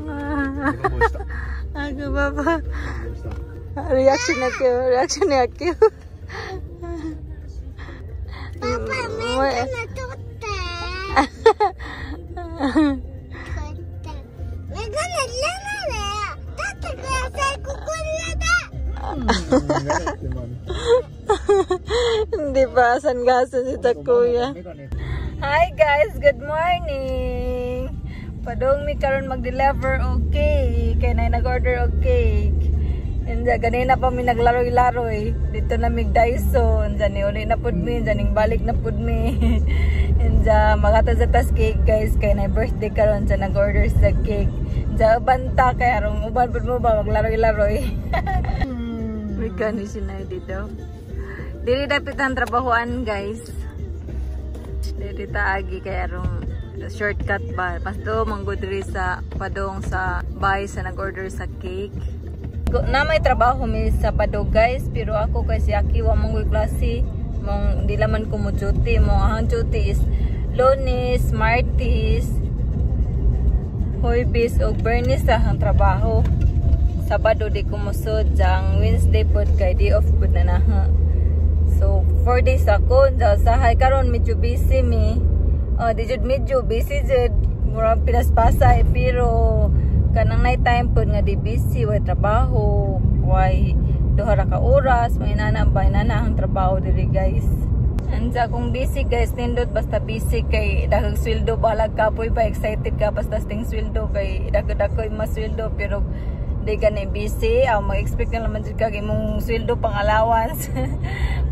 泥棒した。 Ako, Papa. 泥棒した。 Reaction na kayo. Reaction na kayo. パパ、メガネ取って。取って。メガネいらないで。取ってください。ここにだ。 メガネってま Hindi pa sanggasan si Takuya. メガネ Hi guys, good morning. Padung mi karon mag-deliver og cake. Kay na nag-order og cake. Inja ganina pa mi naglaroy-laroy. Dito na mig Daiso. Inja ni uli na pud mi, inja ning balik na pud mi. Inja maghatod sa tas cake, guys, kay na birthday karon sa nag-order sa cake. Inja banta kay arong uban pud mo ba maglaroy-laroy. May gani siya dito. Dili dapit ang trabahoan, guys. Dili ta agi kay arong shortcut ba. Mas do manggod diri sa padong sa bahay sa nag-order sa cake. Na may trabaho mi sa Sabado, guys, pero ako kay si Aki wa mong klase, mong di laman ko mo duty mo. Ang duty is Lunes, Martes, Huwebes ug Biyernes sa ang trabaho. Sabado di ko musod, ang Wednesday pod kay day off pud na na. So, 4 days ako. Sa karon medyo busy mi. Oh, di jud medyo busy jud. Murag pinaspasa eh, pero kanang night time pod nga di busy, way trabaho, way duha ra ka oras, may nana ba nana ang trabaho diri, guys. Anja kung busy, guys, nindot basta busy kay daghang sweldo, balag kapoy pa, excited ka basta sting sweldo kay dako-dako mas sweldo. Pero di ka ni busy, aw mag-expect na naman jud ka imong sweldo pang allowance.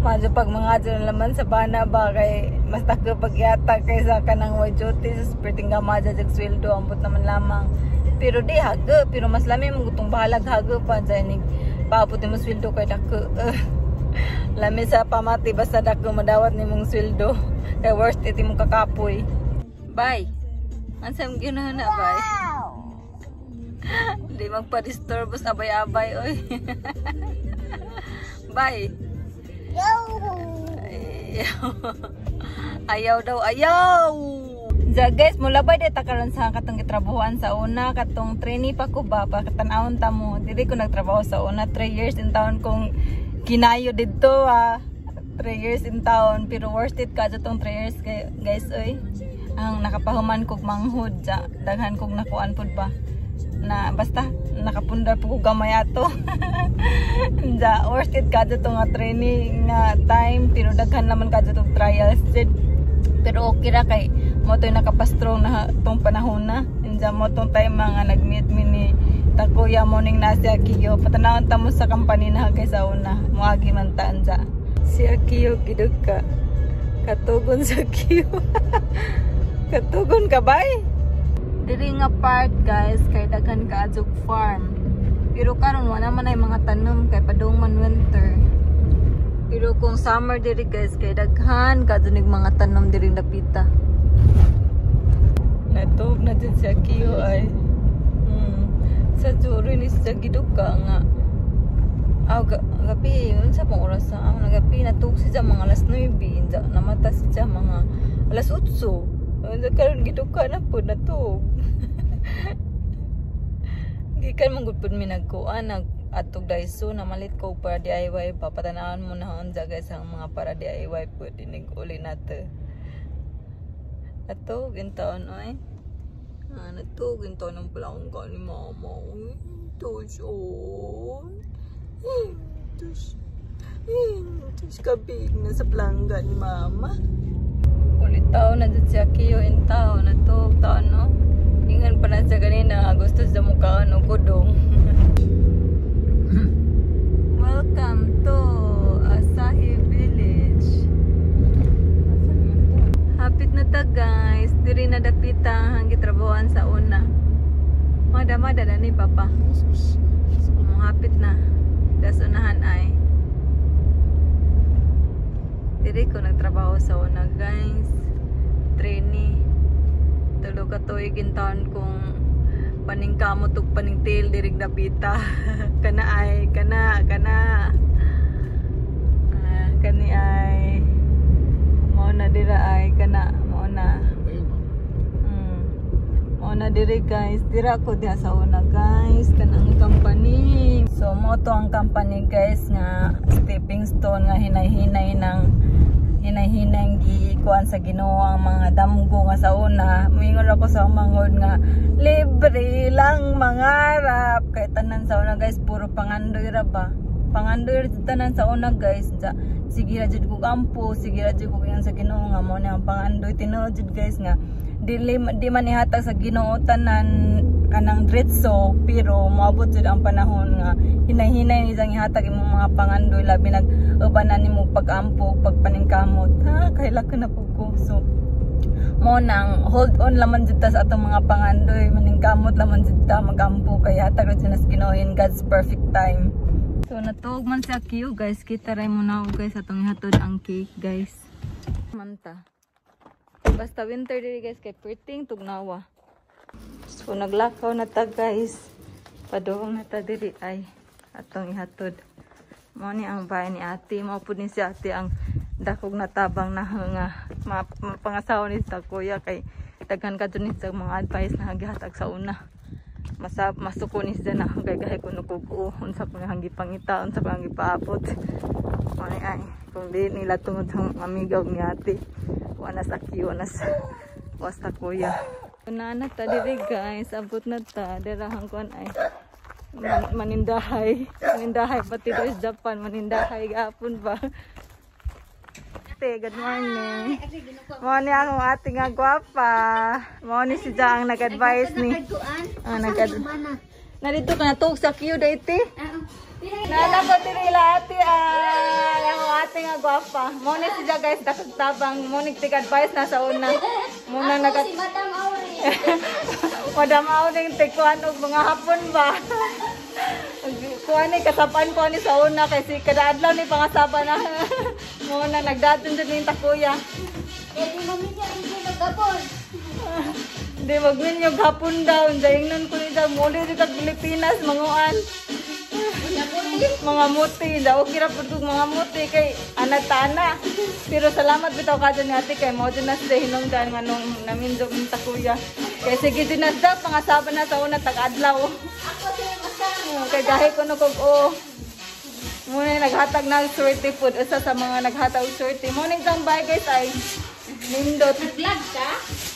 Madyo pag mga dyan naman sa bana ba kay mas dako pagyata kaysa kanang way duty sa perting gama dyan sweldo, ambot naman lamang. Pero di hago, pero mas lami mong gutong bahalag hago pa dyan ni paabot mo sweldo kay dako. Lami sa pamati basta dako madawat nimong sweldo kay worth it imong kakapoy. Bye. Ansa imong ginahana, bye? Di magpa-disturb sa abay-abay oy. Bye. Ayaw. Ayaw daw, ayaw. Ja guys, mulabay di ta karon sa katong gitrabahoan sa una, katong trainee pa ko ba, pakatan-awon ta mo. Dili ko nagtrabaho sa una, 3 years in town kong kinayo didto ah. 3 years in town, pero worth it ka tong 3 years guys oy. Ang nakapahuman kog manghud, ja, daghan kog nakuan pud ba na basta nakapundar po ko gamay ato. Ja, worth it ka to nga training nga time, pero daghan naman ka tong trials jud. Pero okay ra kay mo to'y nakapastrong na tong panahon na. Inja mo tong time mga nag-meet mi ni Takuya morning na si Akiyo. Patanawon ta mo sa company na kay sa una. Moagi man ta anja. Si Akiyo gidug ka. Katugon sa Akiyo. Katugon ka bay? Diri nga part, guys, kay daghan kaadjog farm. Pero karon wala man ay mga tanom kay padung man winter. Pero kung summer diri, guys, kay daghan kaadjog mga tanom diri dapita. Natug na din si Akiyo ay. Sa jury ni sa giduka nga. Aw gabi, unsa pong oras sa aw nagabi natug siya mga alas 9, inja namata siya mga alas 8. Unsa karon giduka na pud natug. Gikan man gud pud mi nagkuan nag atog Daiso, namalit ko para DIY pa. Patanawon mo na unsa, guys, ang mga para DIY pud inig uli nato. Atog taon oy. Ah, natug taon ang palangga ni mama. Uy, tos oh. Tos. Tos kabig na sa palangga ni mama. Ulit tao na dyan si Akiyo in tao natug taon no. Ingan pa na siya kanina gusto sa mukhaan og kudong. Welcome to Asahi Village. Asan man to? Hapit na ta, guys. Diri na dapita ang gitrabahoan sa una. Mada mada na ni papa. もう少し Hapit na. Das unahan ay. Diri ko nagtrabaho sa una, guys. Trainee. Tulo ka tuig in taon kong paningkamot ug paningtil diring dapita. Kana ay kana kana. Ah, kani ay mao na dira ay kana mao na. Ayun. Mao na diri, guys. Dira ko diha sa una, guys, kanang company. So mo to ang company, guys, nga stepping stone nga hinay-hinay ng hinay-hinay gikuan sa Ginoo ang mga damgo nga sa una. Moingon ako sa mangod nga libre lang mangarap. Kay tanan sa una, guys, puro pangandoy ra ba. Pangandoy ra tanan sa una, guys. Sa sige ra jud ko ampo, sige ra jud ko ingon sa Ginoo nga mo na ang pangandoy. Tinuod jud, guys, nga dili di man ihatag sa Ginoo tanan kanang diretso, pero moabot jud ang panahon nga hinay-hinay ni siyang ihatag imong mga pangandoy, labi nag uban na nimo pag-ampo, pagpaningkamot. Ha, kaila ka na pud ko. So mo nang hold on laman jud ta sa atong mga pangandoy, maningkamot laman jud ta magampo kay hatag ra jud na sa Ginoo in God's perfect time. So natuog man sa queue, guys. Kita ray mo na, guys, atong ihatod ang cake, guys. Manta. Basta winter diri, guys, kay perting tugnawa. So naglakaw na ta, guys. Padung na ta diri ay atong ihatod. Mao ni ang bahay ni ate. Mao pud ni si ate ang dakog na tabang na nga mapangasawa ni sa kuya kay daghan ka ni sa mga advice na gihatag sa una. Masa masuko ni siya na kay gahi ko nukugo unsa ko nga gipangita, unsa ko ang gipaabot. Mao ni ay kung di nila tungod ang amiga ni ate. Wala sa kiyo na sa wasta kuya. Una na ta diri, guys, abot na ta dirahan kuan ay manindahay. Manindahay pati do is Japan, manindahay gapon ba. Ate, good morning. Mao ni akong ate nga gwapa. Mao ni si Ja ang nag-advise ni. Ang nag Narito ka na tuog sa queue dati. Nala ko diri ila ate ay akong ate nga gwapa. Mao ni si Ja, guys, dakog tabang mo ni tig-advise na sa una. Muna nag Si Madam Auri. Madam Auring tikuan og mga hapon ba. Kuan ni kasapan ko ni sa una kay si kada adlaw ni pangasaba na. Mo na nagdaton jud ning takuya. Eh, di mo minyo ang magapon. Hindi magminyog hapon daw. Dahil ko ni daw muli di kag Pilipinas manguan. Mga muti daw, okay ra pud kog mga muti kay anatana. Pero salamat bitaw ka dyan ni ate kay mo dyan na sila hinungdan nga nung naminjog ng takuya. Kay sige din na daw pangasaba na sa una tag-adlaw. Ako si Masang. Kay gahi ko no kog o. Muna naghatag na swerte food usa sa mga naghatag og swerte. Mo ning isang bye, guys, ay nindot. Nag-vlog ka?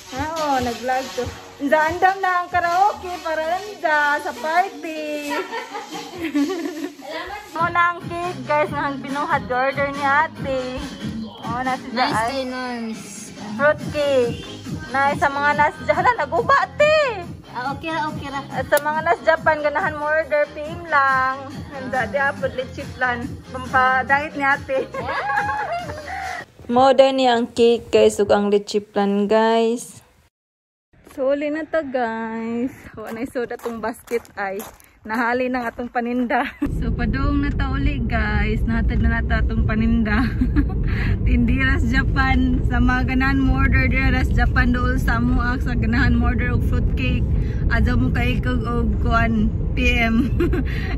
Ah, oo, nag-vlog to. Inda andam na ang karaoke para anda sa party. Salamat. Mo na ang cake, guys, nga ang binuhat order ni ate. Mo na si Nice ay, kay Norms. Fruit cake. Nice sa mga nas hala naguba ate. Ah, okay ra, okay ra. At sa mga nas Japan ganahan mo order, PM lang. Handa di apod leche flan. Pampadahit ni ate. Mo ni ang cake, guys, ug ang leche flan, guys. So uli na ta, guys. Wa na isod atong basket ay nahali ng atong paninda. So padung na ta uli, guys. Nahatag na nata atong paninda. Tindiras Japan, sa mga ganahan mo order dira sa Japan dool sa amuak, sa ganahan mo order og fruit cake. Adto mo kay kog og kuan PM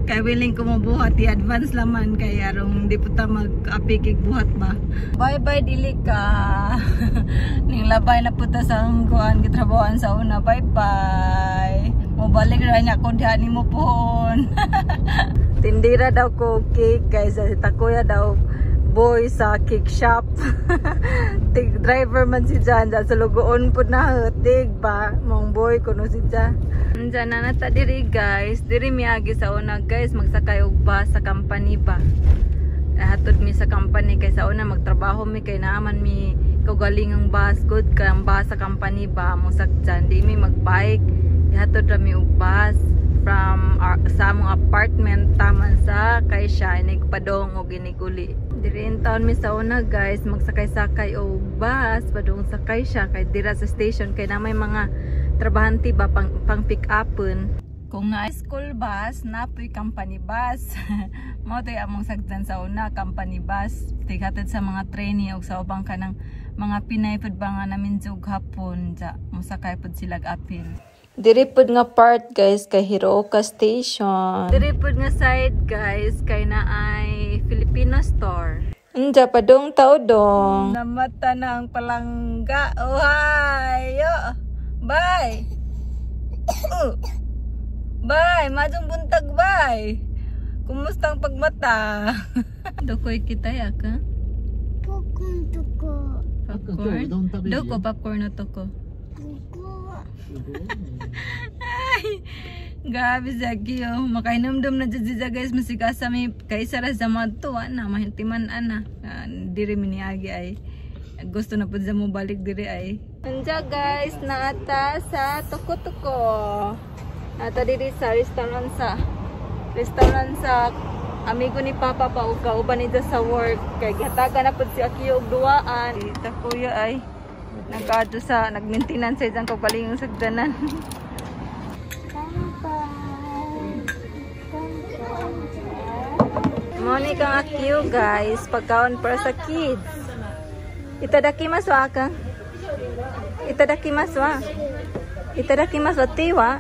kay willing ko mo buhat, i-advance laman kay arong di po ta mag-apik buhat ba. Bye bye dili ka. Ning labay na puta sa akong kuan gitrabahoan sa una. Bye bye. Mo balik ra niya ko diha nimo pohon. Tindira daw ko cake, guys. Si Takuya daw boy sa cake shop. Tig driver man si Jan sa lugoon pud na tig ba mong boy kuno si Jan. Andiyan na nata diri, guys. Diri miagi sa una, guys, magsakay og bus sa company ba. Hatod mi sa company kay sa una magtrabaho mi kay naaman mi kaugalingong bus, good kay ang bus sa company ba mo sakyan, di mi magbike, ihatod ra mi og bus from our, sa among apartment taman sa kay siya inig padong og inig uli. Diri in town mi sa una, guys, magsakay-sakay og bus padung sa kay siya kay dira sa station kay na may mga trabahante ba pang pick upon. Kung na school bus, napoy company bus. Mao to'y among sagdan sa una, company bus. Tighatid sa mga trainee og sa ubang kanang mga Pinay pud ba nga namin jug hapon ja mosakay pud sila apil. Diri pud nga part, guys, kay Hirooka Station. Diri pud nga side, guys, kay na ay Filipino store. Unja padung tao dong. Namata na ang palangga. Oh, hi. Yo. Bye. Oh. Bye, maayong buntag, bye. Kumusta ang pagmata? Dokoy kita ya ka? ポッコンとこ。 Popcorn? うどん食べるよ。どこ popcorn のとこ? ここ。 Ay, grabe si Akio. Makainomdom na dyan siya, guys. Masigasa may kaisa ra sa mga to. Ana, mahintiman ana. Ah, diri miniagi ay. Gusto na po siya mo balik diri ay. Anja guys, naata sa Tuko-Tuko. Naata diri sa restaurant sa amigo ni Papa pa ug kauban niya sa work. Kay gihatagan na pud si Akio og duwaan. Ita kuya ay nagkaadto sa nag-maintenance sa isang kaugalingong sagdanan. 乾杯。乾杯。 Mao ni kang Akio, guys, pagkaon para sa kids. いただきます wa ka. いただきます wa. いただきます wa tiwa.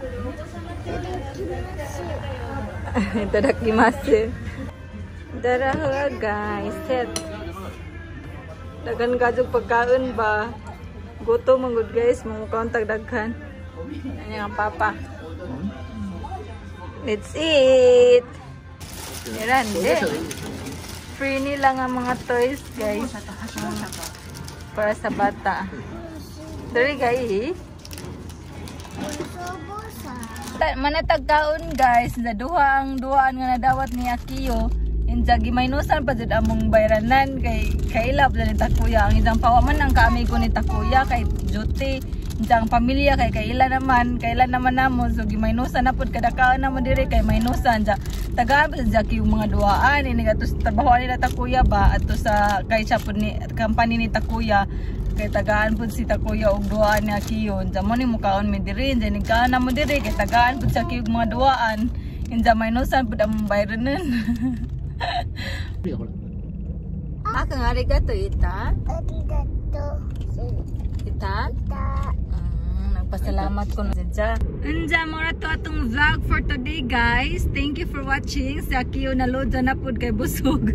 いただきます。いただきます。 Dara ha, guys, set. Daghan kajog pagkaon ba? Gutom man gud, guys, mga tag daghan. Ano ang papa? Let's eat. Grande. Free nila nga mga toys, guys. Para sa bata. Dali guys. Manatag kaon, guys, na duha ang duhaan nga nadawat ni Akio. Inja gimaynusan pa jud among bayranan kay kaila pa ni Takuya ang isang pawa man ang kaamigo ni Takuya kay duty. Inja ang pamilya kay kaila naman namo, so gimaynusan na pud kada kaon namo diri kay maynusan. Ja tagaan pa sa yung mga duhaan ini ato sa trabaho nila Takuya ba ato sa kay siya pud ni company ni Takuya kay tagaan pud si Takuya og duhaan ni Akio. Unsa mo ni mukaon mi diri, unsa ni kaon na mo diri kay tagaan pud sa Akio og mga duhaan. Unsa maynusan pud among bayranan. ほら。 Akang ありがとう ita. ありがとう。 Ita? だ。 Nagpasalamat ko na siya. Unja, mao ra to atong vlog for today, guys. Thank you for watching. Si Akio na lodja na pud kay busog.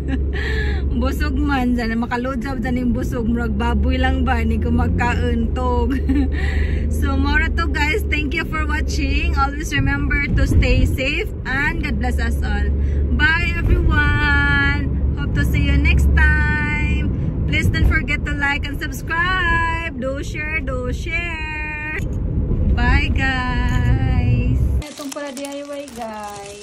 Busog man dyan. Makalodja dyan yung busog. Murag baboy lang ba? Hindi ko magkaon tog. So, mao ra to, guys. Thank you for watching. Always remember to stay safe and God bless us all. Bye, everyone. Hope to see you next time. Please don't forget to like and subscribe. Do share, do share. Bye, guys. Itong pala DIY, guys.